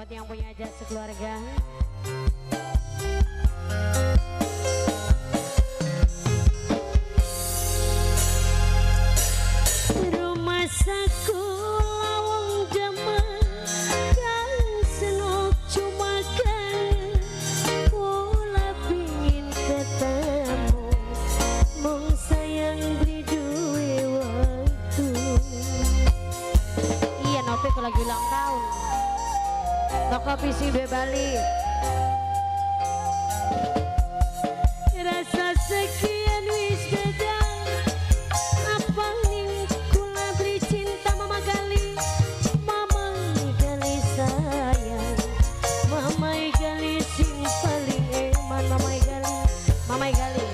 Buat yang punya aja sekeluarga. Rumah saku lawang jaman kang senok cuma kangen, kula pingin ketemu mung sayang beri duwe waktu. Iya Nopi kalau lagi ulang tahun. Toko PC dua Bali. Rasa sekian wis beda. Apa ning kula beri cinta Mama Gali, Mama Gali sayang, Mama Gali sing paling eman, Mama Gali, Mama Gali,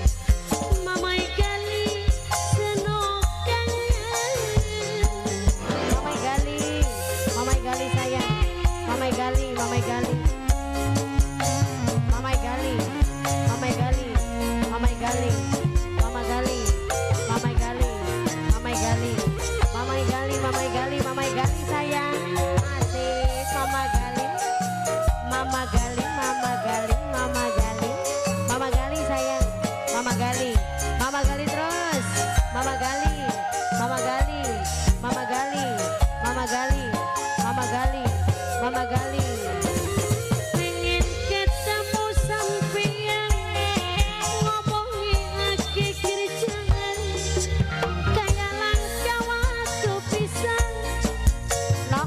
Mama Gali senok kangen. Mama Gali, Mama Gali sayang, Mama Gali, Mama Gali, Mama Gali, Mama Gali, Mama Gali, Mama Gali, Mama Gali, Mama Gali, Mama Gali, Mama Gali, Mama Gali sayang, asik Mama Gali, Mama Gali, Mama Gali, Mama Gali, Mama Gali sayang, Mama Gali, Mama Gali terus, Mama Gali, Mama Gali, Mama Gali, Mama Gali, Mama Gali, Mama Gali. Pengen ketemu sampeyan, ngomongi akeh kerjaan, kaya langka waktu pisan. Nok,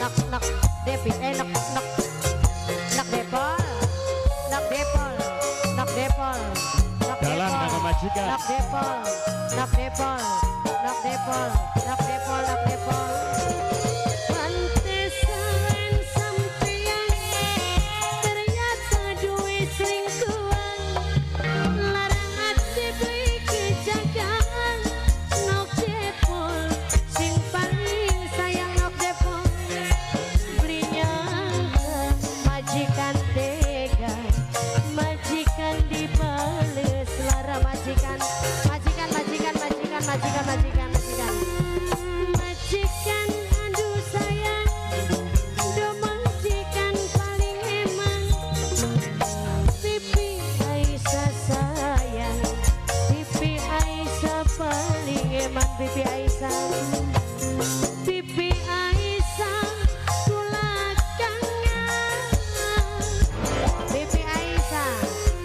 nok, nok, Depis, nok, nok, nok Depol, nok Depol, nok Depol, nok Dalang Depol, kanggo majikan. Nok Depol, nok Depol, nok Depol, nok Depol, nok Depol. Pantesan sampeyan ternyata duwe selingkuhan, larang ati beli kejagaan. Nok Depol sing paling sayang nok Depol, beli nyangka majikan tega, majikan dibales lara majikan, majikan, majikan, majikan, majikan, majikan, majikan, majikan aduh sayang, do majikan paling emang. Pipi Aisyah sayang, pipi Aisyah paling eman, pipi Aisyah, pipi Aisyah kula kangen. Pipi Aisyah,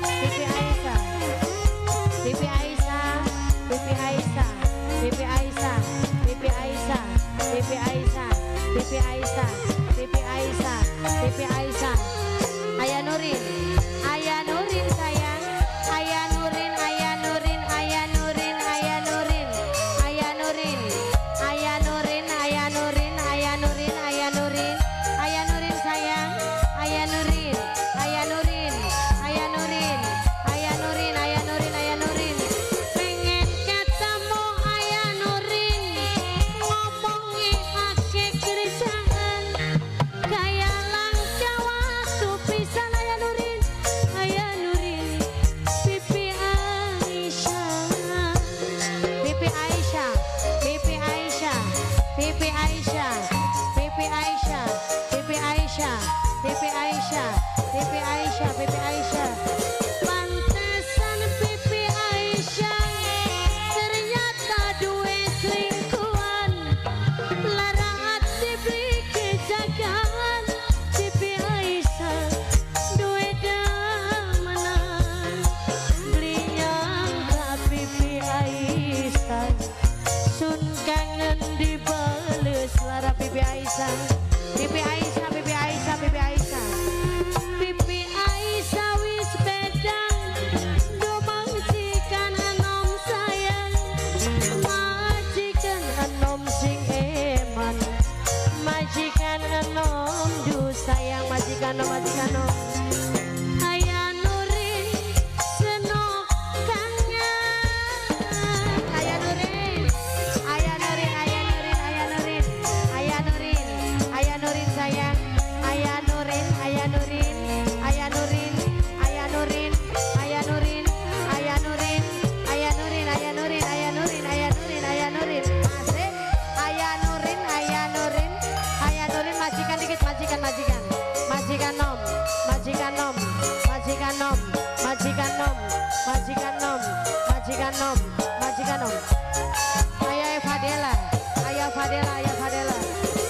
pipi Aisyah, pipi Aisyah, pipi Aisyah, pipi Aisyah, pipi Aisyah, pipi Aisyah, pipi Aisyah, pipi Aisyah, pipi Aisyah. Ayah Nurin, Ayah Nurin sayang, Ayah Nurin, Ayah Nurin, Ayah Nurin, Ayah Nurin, Ayah Nurin, Ayah Nurin, Ayah Nurin, Ayah Nurin, Ayah Nurin, Ayah Nurin sayang, Ayah Nurin, Ayah Nurin, Ayah Nurin, Ayah Nurin, Ayah Nurin, Ayah Nurin. Pengen ketemu Ayah Nurin, ngomongi akeh kerjaan, kaya langka waktu pisan. Ayah Nurin, Ayah Nurin, pipi Aisyah, pipi Aisyah, pipi Aisyah, pipi Aisyah, pipi Aisyah, pipi Aisyah, pipi Aisyah, pipi Aisyah, pipi Aisyah. Pantesan pipi Aisyah ternyata duwe selingkuhan, larang ati beli kejagaan. Pipi Aisyah duwe damanan, beli nyangka pipi Aisyah sun kangen dibales lara pipi Aisyah, pipi Aisyah, pipi Aisyah, pipi Aisyah, pipi Aisyah wis beda, do majikan enom sayang, majikan enom sing eman, majikan enom du sayang, majikan nom, majikan nom. Ayah Nurin senok kangen, Ayah Nurin, Ayah Nurin, Ayah Nurin, Ayah Nurin, Ayah Nurin, Ayah Nurin sayang, Ayah Nurin, Ayah Nurin, Ayah Nurin, Ayah Nurin, Ayah Nurin, Ayah Nurin, Ayah Nurin, Ayah Nurin, Ayah Nurin, Ayah Nurin, Ayah Nurin, asik, Ayah Nurin, Ayah Nurin, Ayah Nurin majikan. dikit majikan majikan. Majikan nom, majikan nom, majikan nom, majikan nom, majikan nom, majikan nom, majikan nom. Ayah Fadela, ayah Fadela, ayah Fadela.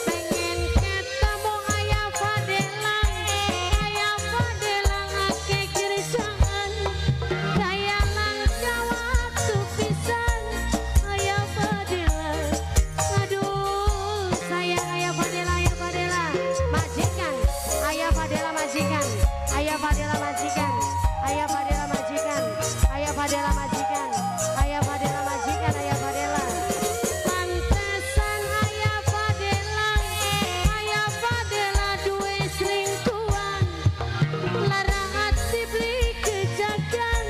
Pengen ketemu ayah Fadela, ayah Fadela akeh kerjaan, kaya langka waktu pisan, ayah Fadela. Aduh, sayang ayah Fadela, ayah Fadela. Majikan, ayah Fadela majikan, ayah Fadela majikan, ayah Fadela majikan, ayah Fadela majikan, ayah Fadela majikan, ayah Fadela. Pantesan ayah Fadela duwe selingkuhan, lara ati beli kejagan,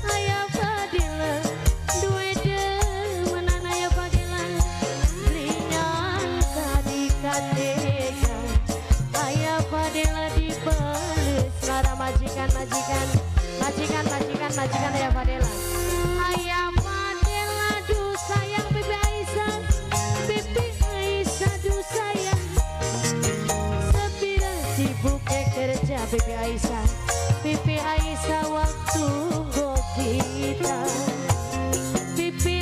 ayah Fadela duwe demenan ayah Fadela, beli nyangka dikatega, ayah Fadela dibales lara majikan majikan majikan majikan majikan ayah Fadela. Ayah Fadela duh sayang Bibi Aisyah, Bibi Aisyah duh sayang. Sepira sibuk kerja Bibi Aisyah, Bibi Aisyah waktu go kita. Bibi